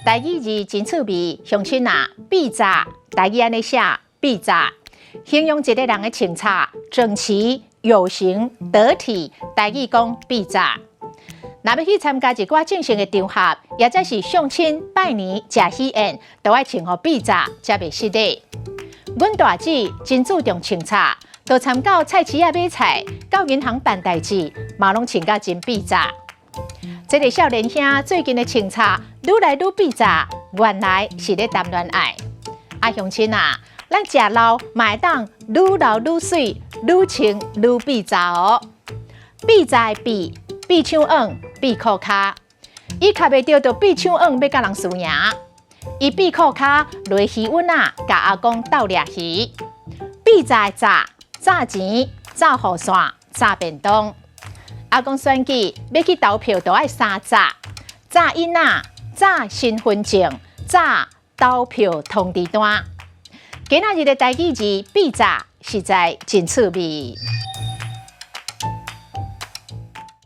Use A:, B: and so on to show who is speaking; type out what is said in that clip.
A: 台語字真趣味，鄉親啊，匕雜，台語按呢寫，匕雜，形容一个人的穿插整齊、有型、得體，台語講匕雜。若欲去參加一寡正式的場合，抑者是相親、拜年、食喜宴，都愛穿予匕雜，才袂失禮。阮大姊真注重穿插，都參到菜市仔買菜，到銀行辦代誌，嘛攏穿甲真匕雜。這个少年兄最近的穿插愈來愈匕雜，原來是咧談戀愛。啊，鄉親啊，咱食老嘛會當愈老愈媠，愈穿愈匕雜哦。匕雜的匕，匕手腕，匕褲跤，伊卡袂著就匕手腕欲佮人輸贏。伊匕褲跤落魚塭仔，共阿公鬥掠魚。匕雜的詐，詐錢、詐雨傘、詐便當。阿公選舉欲去投票，都愛三詐：詐印仔、詐身份證、詐投票通知單。今仔日的台語字匕雜，實在真趣味。